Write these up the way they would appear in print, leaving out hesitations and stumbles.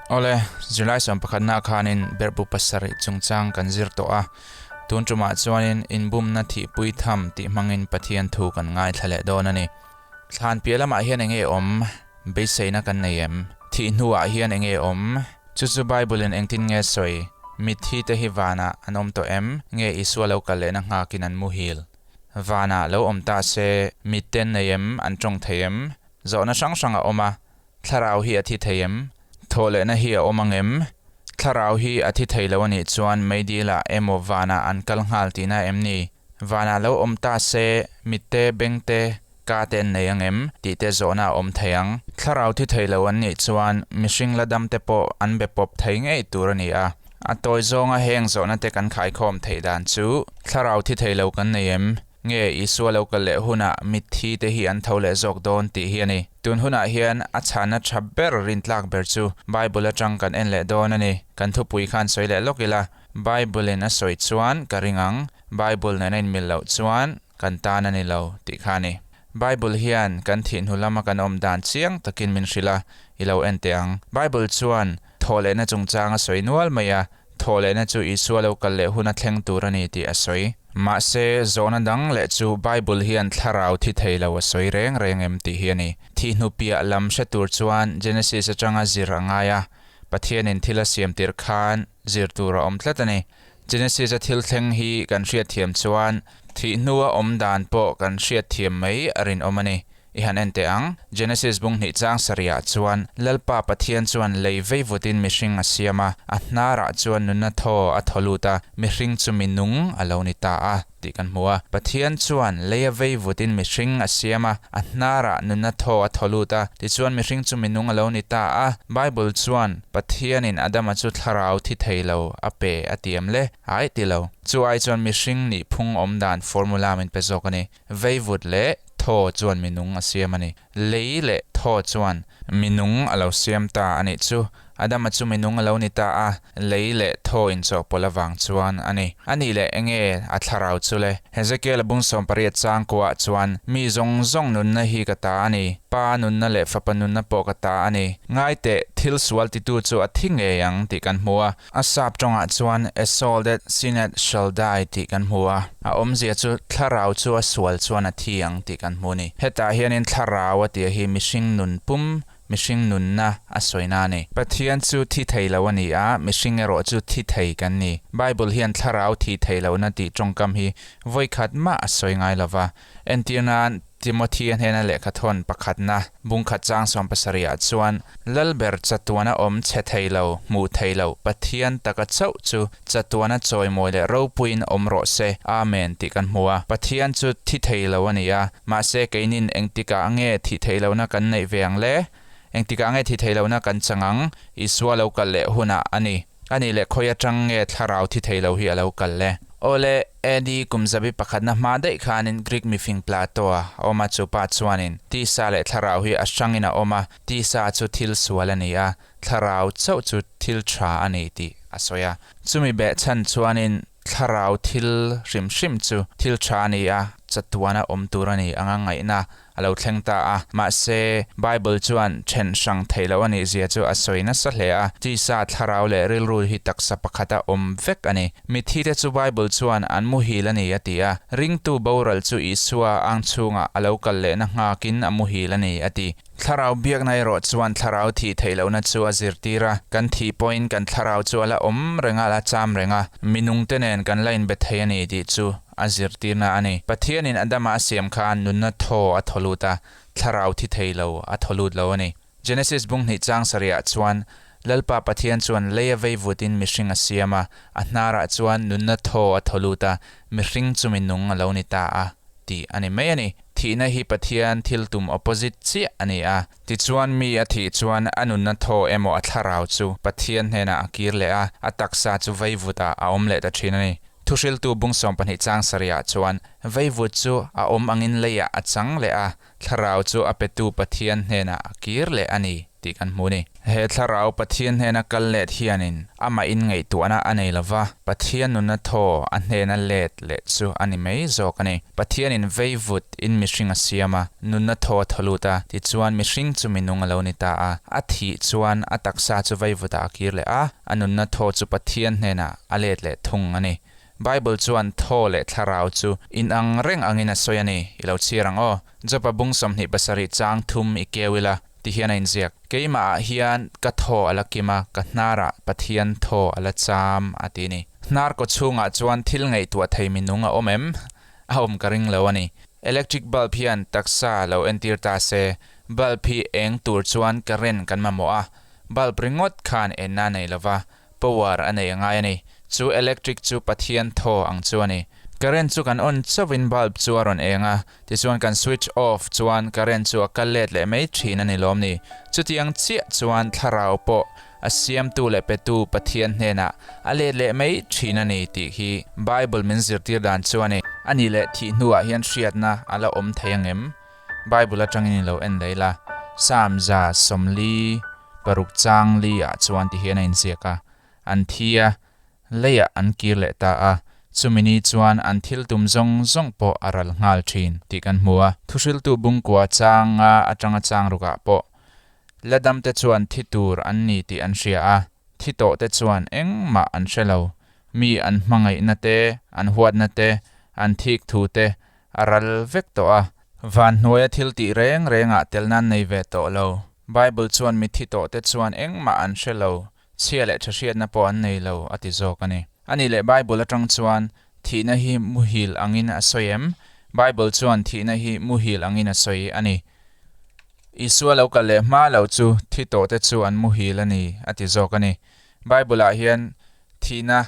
Awle, zirlai sawmpakhatna khanin berhbu pasarih chungchang kan zir tawh a, tun tumah chuanin inbumna thihpui tham tih hmangin Pathian thu kan ngaithla leh dawn a ni. Thlan piah lamah hian enge awm? Beiseina kan nei em? Thih hnuah hian enge awm? Chu chu Bible-in engtin nge sawi? Mitthi te hi vanah an awm tawh em? Nge Isua lo kal lehna nghakin an muhil? Vanah lo awm ta se, mitten nei em? An tawng thei em? Zawhna hrang hrang a awm a, Thlarau hi a thi thei em? Thawhlehna hi a awm ang em? Thlarau hi a thi thei lo a nih chuan meidilah emaw vanah an kal nghal tihna em ni? Vanah lo awm ta se, mitte, bengte, ka te an nei ang em? tih te zawhna a awm thei ang. Thlarau thi thei lo an nih chuan mihring la dam te pawh an be pawp thei ngei tur a ni a. A tawi zawnga heng zawhna te kan khaikhawm theih dan chu, Thlarau thi thei lo kan nei em? Nge Isua lo kal leh hunah mitthi te hi an tho leh zawk dawn tih hi a ni. Tun hunah hian a chhanna tha ber rintlak ber chu Bible atang kan en leh dawn a ni. Kan thupui khan sawi leh lawk ila, Bible in a sawi chuan ka ring ang, Bible nen a inmil loh chuan kan tan a ni lo tih kha a ni. Bible hian kan thih hnu lama kan awm dan chiang takin min hrilh a, i lo en teh ang. Bible chuan thawhlehna chungchang a sawi nual mai a, Thawhlehna chu Isua lo kal leh hun a thleng tur a ni tih a sawi. Mahse, zawhna dang leh chu Bible hian thlarau thi thei lo a sawi reng reng em tih hi a ni. Thih hnu piah lam hre tur chuan Genesis atanga zir a ngai a, Pathianin thil a siam tirh khan zir tur a awm tlat a ni. Genesis a thil thleng hi kan hriatthiam chuan thih hnua awm dan pawh kan hriatthiam mai a rinawm a ni. I han en teh ang. Genesis bung hnih chang sarihah chuan, Lalpa Pathian chuan lei vei vutin mihring a siam a, a hnarah chuan nunna thaw a thaw lut a, mihring chu mi nung a lo ni ta a, tih kan hmu a. Pathian chuan lei a vei vutin mihring a siam a, a hnarah nunna thaw a thaw lut a, tichuan mihring chu mi nung a lo ni ta a. Bible chuan, Pathianin Adama chu thlarau thi thei lo a pe a ti em le? Aih ti lo. Chu ai chuan mihring nihphung awmdan formula min pe zawk a ni. Veivut leh thaw chuan minung a siam a ni. Lei leh thaw chuan minung a lo siam ta a nih chu. Adama chu minung a lo ni ta a, lei leh thaw inchawhpawlh avang chuan a ni. A nih leh enge a thlarau chu le? Hezekiel a bung 18 changkuah chuan, Mi zawng zawng nunna hi ka ta a ni. Pa nunna leh fapa nunna pawh ka ta a ni. Ngai teh, thil sual titu chu a thi ngei ang tih kan hmu a. A sap tawngah chuan A soul that sinneth shall die tih kan hmu a, a awmzia chu thlarau chu a sual chuan a thi ang tih kan hmu a ni. Hetah hianin thlarau a tih hi mihring nun pum, mihring nunna a sawina a ni. Pathian chu thi thei lo a ni a, mihring erawh chu thi thei kan ni. Bible hian thlarau thi thei lohna tih tawngkam hi vawikhat mah a sawi ngai lo va. Entir nan, Timothy-a hnena lehkha thawn pakhatna bungkhat chang 70 ah chuan, Lalber chatuana awm chhe thei lo, hmuh thei lo, Pathian taka chauh chu chatuana chawimawi leh ropuiin awm rawh se, Amen tih kan hmu a. Pathian chu thi thei lo a ni a, mahse keinin engtikah nge thih theih lohna kan neih ve ang le? Engtikah nge thih theih lohna kan chang ang? Isua lo kal leh hunah a ni. A nih leh khawi atang nge thlarau thi thei lo hi a lo kal le? Awle, AD kum zabi pakhatna hma daih khanin Greek mifing Plato-a a awm a, chu pa chuanin tisa leh thlarau hi a hrangin a awm a, tisa chu thil sual a ni a, thlarau chauh chu thil tha a ni tih a sawi a. Chumi behchhan chuanin thlarau thil hrim hrim chu thil tha a ni a, chatuana awm tur a ni anga ngaihna a lo thleng ta a. Mahse, Bible chuan then hrang theih loh a nih zia chu a sawi nasa hle a. Tisa, thlarau leh rilru hi taksa pakhata awm vek a ni. Mitthi te chu Bible chuan an muhil a ni a ti a. Ringtu boral chu Isua ang chhungah a lo kal lehna nghakin a muhil a ni a ti. Thlarau biakna erawh chuan thlarau thih theih lohna chu a zirtir a. Kan thih pawhin kan thlarau chu a la awm reng a, a la cham reng a. Minungte nen kan la inbe thei a ni tih chu A zirtirna a ni. Pathianin Adama a siam khan nunna thaw a thaw lut a, thlarau thi thei lo a thaw lut lo a ni. Genesis bung hnih chang sarihah chuan, Lalpa Pathian chuan lei a vei vutin mihring a siam a, a hnarah chuan nunna thaw a thaw lut a, mihring chu mi nung a lo ni ta a, tih a ni mai a ni. Thihna hi Pathian thil tum opposite chiah a ni a. Tichuan mi a thih chuan a nunna thaw emaw a thlarau chu Pathian hnenah a kir leh a, a taksa chu vei vutah a awm leh ta thin a ni. Thuhriltu bung 20 chang sarihah chuan, Veivut chu a awm angin leiah a chang leh a, thlarau chu a petu Pathian hnenah a kir leh a ni, tih kan hmu a ni. He thlarau Pathian hnena kal let hianin amah inngaihtuahna a nei lova, Pathian nunna thaw a hnena let leh chu a ni mai zawk a ni. Pathianin vei vut in mihring a siam a, nunna thaw a thaw lut a, tichuan mihring chu minung a lo ni ta a. A thih chuan a taksa chu vei vutah a kir leh a, a nunna thaw chu Pathian hnenah a let leh thung a ni. Bible chuan thaw leh thlarau chu inang reng angin a sawi a ni, i lo chhiar ang aw. Jopa bung 27 chang thum i keu ila, ti hian a inziak. Keimahah hian ka thaw a la kim a, ka hnarah Pathian thaw a la cham, a ti ni. Hnar kaw chhungah chuan thil ngaihtuah thei minung a awm em? A awm ka ring lo a ni. Electric bulb hian taksa lo entir ta se, bulb hi eng tur chuan current kan mamawh a, bulb ringawt khan enna a nei lova, Power a nei a ngai a ni. Chu electric chu Pathian thaw ang chu a ni. Current chu kan on chauhin bulb chu a rawn eng a, tichuan kan switch off chuan current chu a kal let leh mai thin a ni lawm ni. Chutiang chiah chuan thlarau pawh a siamtu leh petu Pathian hnenah a let leh mai thin a ni tih hi Bible min zirtir dan chu a ni. A nih leh thih hnuah hian hriatna a la awm thei ang em? Bible atangin i lo en daih la, Psalm 40 paruk chang li ah chuan ti hian a inziak a, An thi a, leiah an kir leh ta a, chumi ni chuan an thil tum zawng zawng pawh a ral nghal thin tih kan hmu a. Thuhriltu bungkua chang nga atanga chang rukah pawh la damte chuan thi tur an ni tih an hria a, thi tawhte chuan engmah an hre lo, mi an hmangaihna te, an huatna te, an thik thu te a ral vek tawh a. Van hnuaia thil tih reng rengah tel nan nei ve tawh lo. Bible chuan mithi tawhte chuan engmah an hre lo, chhia leh tha hriatna pawh an nei lo a ti zawk a ni. A nih leh Bible atang chuan thihna hi muhil angin a sawi em? Bible chuan thihna hi muhil angin a sawi a ni. Isua lo kal leh hma lo chu thi tawhte chu an muhil a ni a ti zawk a ni. Bible-ah hian thihna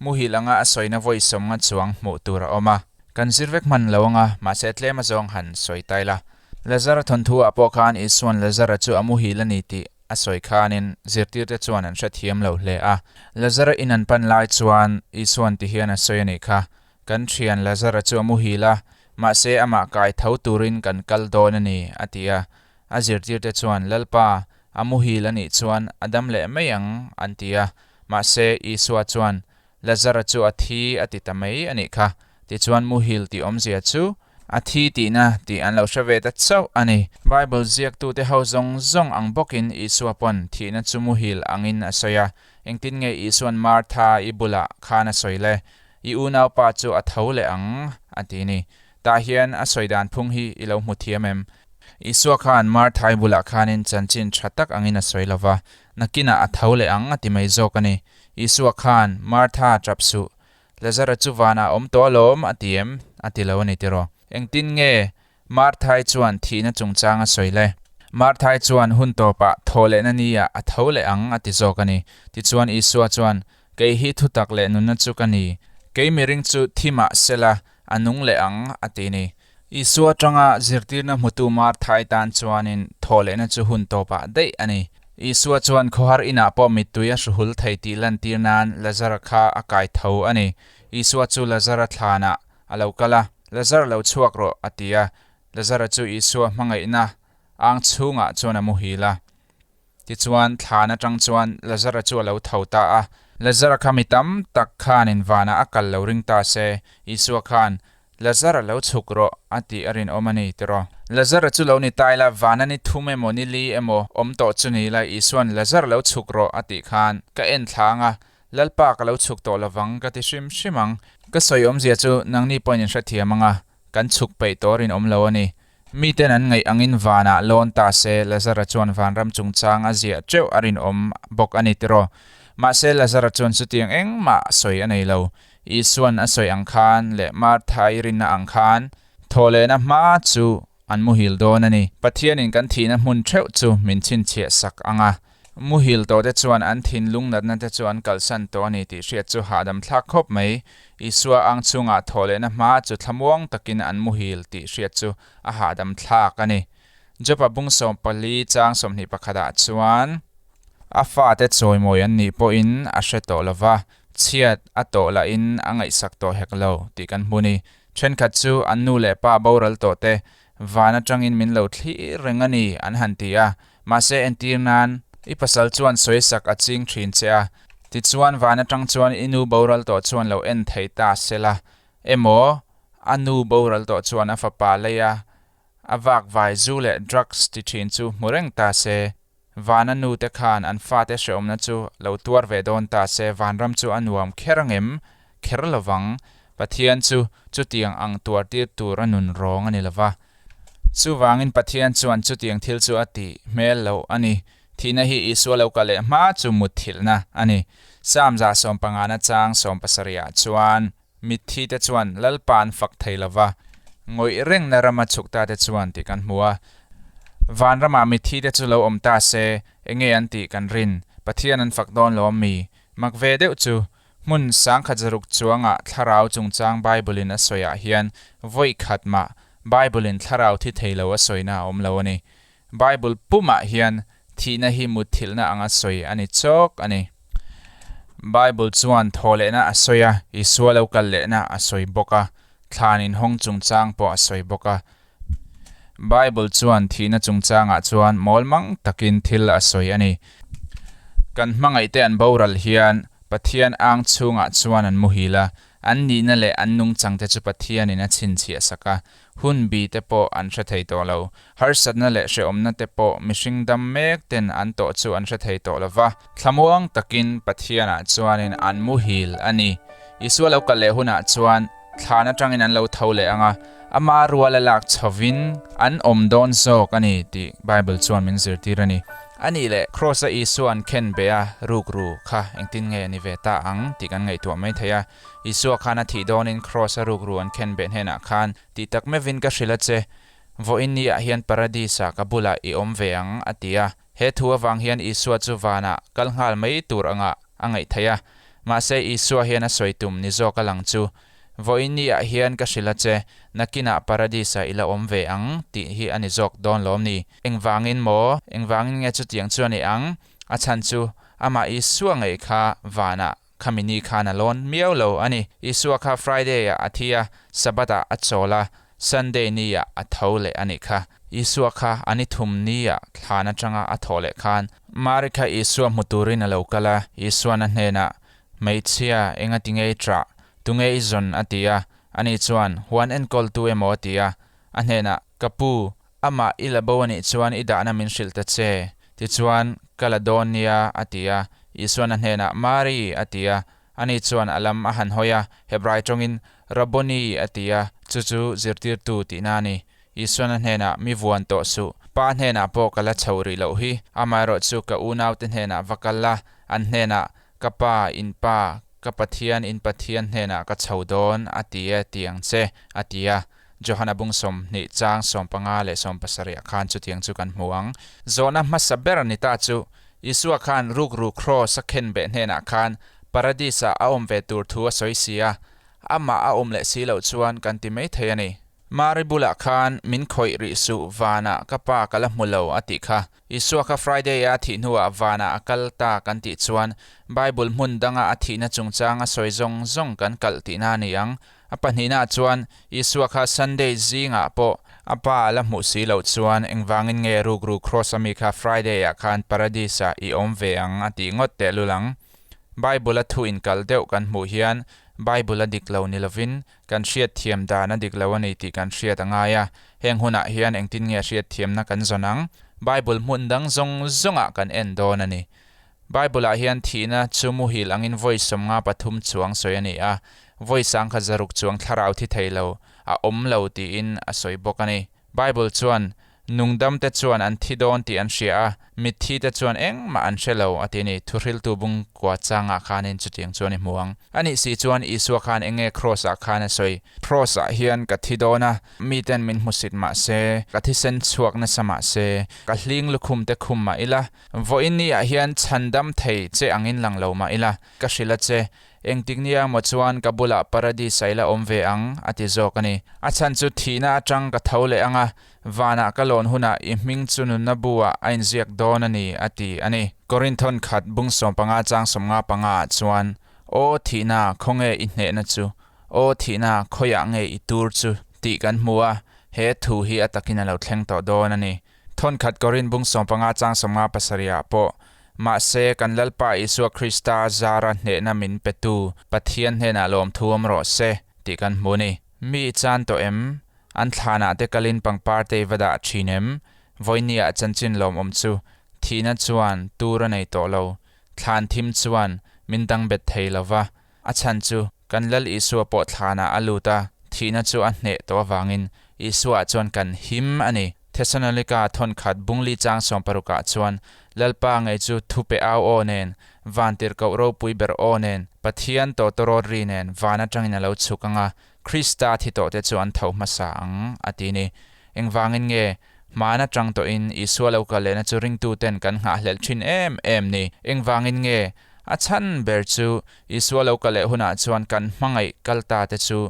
Muhil anga a sawina vawi sawmnga chuang hmuh tur a awm a. Kan zir vek hman lo anga, mahse tlem azawng han sawi tai la. Lazara thawnthu ah pawh khan Isua'n Lazara chu a muhil a ni tih a sawi khanin zirtirte chuan an hrethiam lo hle a. Lazara in an pan lai chuan Isua'n ti hian a sawi a nih kha, Kan thian Lazara chu a muhil a, mahse amah kai tho turin kan kal dawn a ni, a ti a. A zirtirte chuan, Lalpa, a muhil a nih chuan a dam leh mai ang, an ti a. Mahse, Isua chuan, Lazara chu a thi a ti ta mai a nih kha. Tichuan muhil tih awmzia chu, a thi tihna tih an lo hre ve ta chauh a ni. Bible ziaktute ho zawng zawng ang bawkin Isua pawn thihna chu muhil angin a sawi a. Engtin nge Isua'n Martha i bulah khan a sawi le? I unaupa chu a tho leh ang, a ti ni. Tah hian a sawi dan phung hi i lo hmu thiam em? Isua khan Marthai bulah khanin chanchin tha tak angin a sawi lo va, Nakinah a tho leh ang a ti mai zawk a ni. Isua khan, Martha, tap suh. Lazara chu vanah a awm tawh alawm, a ti em? A ti lo a ni tiraw? Engtin nge Marthai chuan thihna chungchang a sawi le? Marthai chuan hun tawpah thaw lehna niah a tho leh ang a ti zawk a ni. Tichuan Isua chuan, Kei hi thutak leh nunna chu ka ni. Kei miring chu thi mah sela a nung leh ang, a ti ni. Isua atanga zirtirna hmutu Marthai tan chuanin thawhlehna chu hun tawpah daih a ni. Isua chuan khawhar inah pawh mittui a hruhul thei tih lantir nan Lazara kha a kai tho a ni. Isua chu Lazara thlanah a lo kal a, Lazar lo chhuak rawh, a ti a. Lazara chu Isua hmangaihna ang chhungah chuan a muhil a. Tichuan, thlan atang chuan Lazara chu a lo tho ta a. Lazara kha mi tam tak khanin vanah a kal lo ring ta se, Isua khan, Lazara lo chhuk rawh, a tih a rinawm a ni, tiraw? Lazara chu lo ni tai la, vana ni thum emaw ni li emaw awm tawh chu ni la, Isua'n Lazara lo chhuk rawh, a tih khan ka en thlang a, Lalpa ka lo chhuk tawh lovang ka ti hrim hrim ang. Ka sawi awmzia chu nangni pawhin in hrethiam ang a, kan chhuk peih tawh rinawm lo a ni. Miten an ngaih angin vanah lawn ta se, Lazara chuan vanram chungchang a ziah teuh a rinawm bawk a ni tiraw? Mahse Lazara chuan chutiang engmah sawi a nei lo. Isua'n a sawi ang khan leh Martha-i rinna ang khan thawhlehna hma chu an muhil dawn a ni. Pathianin kan thihna hmun theuh chu min chhinchhiah sak ang a. Muhil tawhte chuan an thinlung natna te chu an kalsan tawh a ni tih hriat chu hahdam thlak khawp mai. Isua ang chungah thawhlehna hma chu thlamuang takin an muhil tih hriat chu a hahdam thlak a ni. Jopa bung 14 chang 21 ah chuan a fate chawimawi an nih pawhin a hre tawh lo va, chhiat a tawh lahin a ngaihsak tawh hek lo tih kan hmu ni. Thenkhat chu an nu leh pa boral tawh te van atangin min lo thlir reng a ni an han ti a, mahse entir nan. I pasal chuan sawisak a ching thin che a, tichuan van atang chuan i nu boral tawh chuan lo en thei ta sela emaw a nu boral tawh chuan a fapa lei a, a vakvai zu leh drugs ti thin chu hmu reng ta se. Vana nu te khan an fate hrehawmna chu lo tuar ve dawn ta se vanram chu a nuam kher angem? Kher lovang. Pathian chu chutiang ang tuar tir tur a nun rawng a ni lova. Chuvangin Pathian chuan chutiang thil chu a tih hmel loh a ni. Thihna hi Isua lo kal leh hma chu mutthilhna a ni. Psalm 150 na chang 70 ah chuan mitthi te chuan Lalpa an fak thei lova, ngawih rengna rama chhuk ta te chuan tih kan hmu a. Vanramah mitthi te chu lo awm ta se, enge an tih kan rin? Pathian an fak dawn lo ami? Mak ve deuh chu, Hmun sangkhat zaruk chuangah thlarau chungchang Bible-in a sawiah hian vawi khat mah Bible-in thlarau thi thei lo a sawina a awm lo a ni. Bible pumah hian thihna hi mutthilhna anga sawi a ni chawk a ni. Bible chuan thawhlehna a sawi a, Isua lo kal lehna a sawi bawk a, thlan inhawng chungchang pawh a sawi bawk a. Bible chuan thihna chungchangah chuan mawlmang takin thil a sawi a ni. Kan hmangaihte an boral hian Pathian ang chhungah chuan an muhil a, an nihna leh an nungchangte chu Pathianin a chhinchhiah sak a, hun bi te pawh an hre thei tawh lo. Harsatna leh hrehawmna te pawh mihring dam mek ten an tawh chu an hre thei tawh lo va. Thlamuang takin Pathianah chuanin an muhil a ni. Isua lo kal leh hunah chuan thlan atangin an lo tho leh ang a, ama ruala lak chhovin an awm dawn zawk a ni tih Bible chuan min zirtir a ni. A nih leh, Kraws-a Isua an khen be a, rukru kha engtin nge a ni ve ta ang tih kan ngaihtuah mai thei a. Isua khan a thih dawnin Kraws-a rukru an khen beh hnenah khan, Tih tak meuhin ka hrilh a che, vawiin ni ah hian Paradis-ah ka bulah i awm ve ang, a ti a. He thu avang hian Isua chu vanah kal nghal mai tur angah a ngaih theih a. Mahse Isua hian a sawi tum ni zawk a lang chu, Vawiin ni ah hian ka hrilh a che, nakinah Paradis-ah i la awm ve ang, tih hi a ni zawk dawn lawm ni? Engvangin maw? Engvangin nge chutiang chu a ni ang? A chhan chu, amah Isua ngei kha vanah Khami ni khan a lawn miau lo a ni. Isua kha Friday ah a thi a, Sabbath ah a chawl a, Sunday ni ah a tho leh a nih kha. Isua kha a ni thum ni ah thlan atanga a thawh leh khan. Mari kha Isua hmu turin a lo kal a, Isuan a hnenah, Hmeichhia, enga ti nge i ṭah? Tunge i zawn? a ti a. Ani chuan, Huan enkawltu emaw a ti a. A hnenah, Ka pu, amah i la bo a nih chuan i dahna min hrilh ta che. Tichuan, Ka la dawn nia, a ti a. Isuan a hnenah, Mari! a ti a. Ani chuan a lam a han hawi a, Hebrai tawngin, Rabboni! a ti a, chu chu zirtirtu tihna a ni. Isuan a hnenah, Mi vuan tawh suh. Pa hnenah pawh ka la chhoh rih loh hi. Amaherawhchu ka unaute hnenah va kal la, an hnenah, Ka Pa, in Pa, ka Pathian, in Pathian hnenah ka chho dawn, a ti e, ti ang che, a ti a. Johana bung 20 chang 15 leh 70 ah khan chutiang chu kan hmu ang. Zawhna hmasa ber ni ta chu, Isua khan rukru kraws a khen beh hnenah khan Paradis-ah a awm ve tur thu a sawi si a, amah a awm leh si loh chuan kan ti mai thei a ni. Mari bulah khan min khawih rih suh vanah ka pa ka la hmu lo a tih kha. Isua kha Friday-a a thih hnuah vanah a kal ta kan tih chuan Bible hmun danga a thihna chungchang a sawi zawng zawng kan kalh tihna a ni ang. A pahnihnaah chuan Isua kha Sunday zingah pawh a pa a la hmuh si loh chuan engvangin nge rukru Cross ami kha Friday-ah khan Paradis-ah i awm ve ang a tih ngawt tehlul ang. Bible-a thu inkalh deuh kan hmuh hian Bible a dik lo ni lovin Kan hriatthiam dan a dik lo a ni tih kan hriat a ngai a, heng hunah hian engtin nge hriatthiamna kan zawn ang? Bible hmun dang zawng zawngah kan en dawn a ni. Bible-ah hian thihna chu muhil angin vawi 53 chuang sawi a ni a, vawi 160 chuang thlarau thi thei lo a awm lo tiin a sawi bawk a ni. Bible chuan, Nungdamte chuan an thi dawn tih an hria a, mitthite chuan engmah an hre lo, a ti a ni. Thuhriltu bung kua changah khanin chutiang chuan i hmu ang. A nih si chuan Isua khan eng nge Kraws-ah khan a sawi? Kraws-ah hian ka thi dawn a, miten min hmusit mah se, ka thisen chhuak nasa mah se, ka hling lukhum te khum mah ila, vawiin ni-ah hian chhandam thei che angin lang lo mah ila, ka hrilh a che, Engtik nia maw chuan ka bulah Paradis-a i la awm ve ang, a ti zawk a ni. A chhan chu thihna atang ka tho leh ang a, vanah ka lawn hunah i hming chu nunna bu-ah a inziak dawn a ni, a ti a ni. Korinthon khat bung 15 chang 55 ah chuan, Aw thihna, khawnge i hnehna chu? Aw thihna, khawiah nge i tur chu? tih kan hmu a, he thu hi a takin a lo thleng tawh dawn a ni. Thawn khat Korin bung 15 chang 57 ah pawh. Mahse, kan Lalpa Isua Krista zara hnehna min petu Pathian hnenah lawmthu awm rawh se, tih kan hmu a ni. Mi i chan tawh em? An thlanah te kalin pangpar te i va dah thin em? Vawinia chanchin lawmawm chu thihna chuan tur a nei tawh lo. Thlan thim chuan min dang bet thei lo va, a chhan chu kan Lal Isua pawh thlanah a lut a, thihna chu a hneh tawh avangin Isuaah chuan kan him a ni. Thesalonika thawnkhat bungli chang sawmparukah chuan Lalpa ngei chu thupe au aw nen, vantirhkoh ropui ber aw nen, Pathian tawtawrawt ri nen van atangin a lo chhuk ang a, Krista thi tawhte chu an tho hmasa ang, a ti ni. Engvangin nge hmaan atang tawhin Isua lo kal lehna chu ringtuten kan nghahhlelh thin em em ni? Engvangin nge a chhan ber chu Isua lo kal leh hunah chuan kan hmangaih kal ta te chu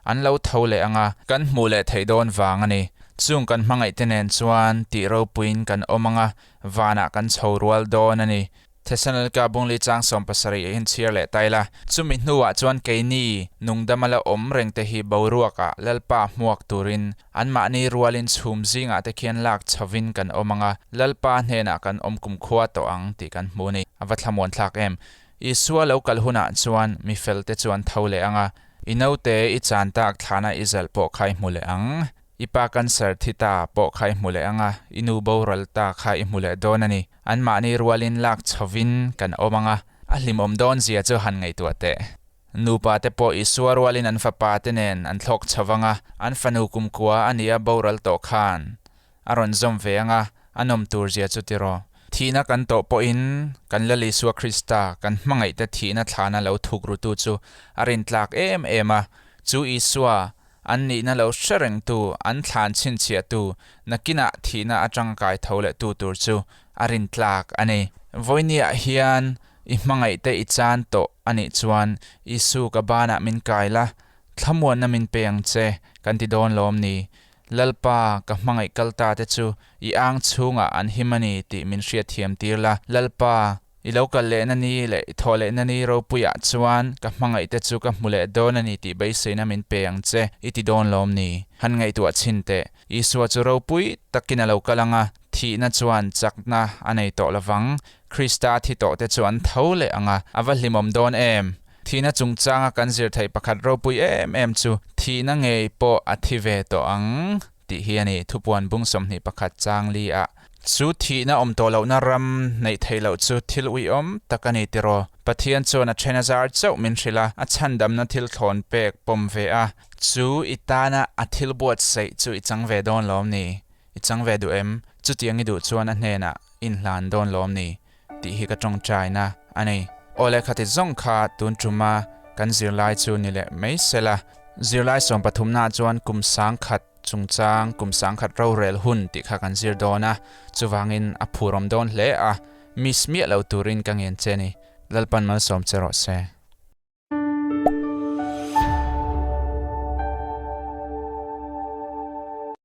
an lo tho leh ang a, kan hmuh leh theih dawn vang a ni. Chung kan hmangaihte nen chuan tih ropuiin kan awm ang a, vanah kan chho rual dawn a ni. Thesalonika bungli chang 70 a inchhir leh ta ila, chumi hnuah chuan keini nungdama la awm reng te hi boruakah Lalpa hmuak turin anmahni rualin chhum zingah te khian lak chhovin kan awm ang a, Lalpa hnenah kan awm kumkhua tawh ang tih kan hmu a ni. A va thlamuan thlak em! Isua lo kal hunah chuan mi felte chu an tho leh ang a, i naute i chan tak thlana i zalh pawh kha i hmu leh ang. I pa cancer thi ta pawh kha i hmu leh ang a, i nu boral ta kha i hmu leh dawn a ni. Anmahni rualin lak chhovin kan awm ang a, a hlimawm dawn zia chu han ngaihtuah teh. Nupa te pawh Isua rualin an fapa te nen an thlawk chho ang a, an fanu kumkua a nia boral tawh khan a rawn zawm ve ang a, a nawm tur zia chu tiraw. Thihna kan tawh pawhin kan Lal Isua Krista kan hmangaihte thihna thlana lo thuk rutu chu a rintlak em em a, chu Isua An nihna lo hre rengtu, an thlan chhinchhiahtu, nakinah thihna atang kai tho leh tu tur chu a rintlak a ni. Vawinia hian i hmangaihte i chan tawh a nih chuan Isu ka banah min kai la, thlamuanna min pe ang che, kan ti dawn lawm ni? Lalpa, ka hmangaih kal ta te chu i ang chhungah an him a ni tih min hriatthiam tir la, Lalpa, I lo kal lehna ni leh i thawh lehna ni ropuiah chuan ka hmangaihte chu ka hmu leh dawn a ni tih beiseina min pe ang che, i ti dawn lawm ni? Han ngaihtuah chhin teh. Isua chu ropui takin a lo kal ang a, thihna chuan chakna a nei tawh lovang. Krista thi tawhte chu an tho leh ang a, a va hlimawm dawn em? Thihna chungchanga kan zir theih pakhat ropui em em chu thihna ngei pawh a thi ve tawh ang tih hi a ni, Thupuan bung 21 chang li ah. Chu thihna awm tawh lohna ram neih theih loh chu thil uiawm tak a ni tiraw? Pathian chuan a then a zar chauh min hrilh a, a chhandamna thil thlawn pek pawm ve a, chu i tana a thil buatsaih chu i chang ve dawn lawm ni? I chang ve duh em? Chutiang i duh chuan a hnenah inhlan dawn lawm ni? Tih hi ka tawngtaina a ni. Aw lehkha ti zawng kha tun tuma kan zirlai chu ni leh mai sela. Zirlai sawmpathumna chuan kum sangkhat chungchang kum sangkhat rorel hun tih kha kan zir dawn a, chuvangin a phurawm dawn hle a, miss miah lo turin ka ngen che ni. Lalpan malsawm che rawh se.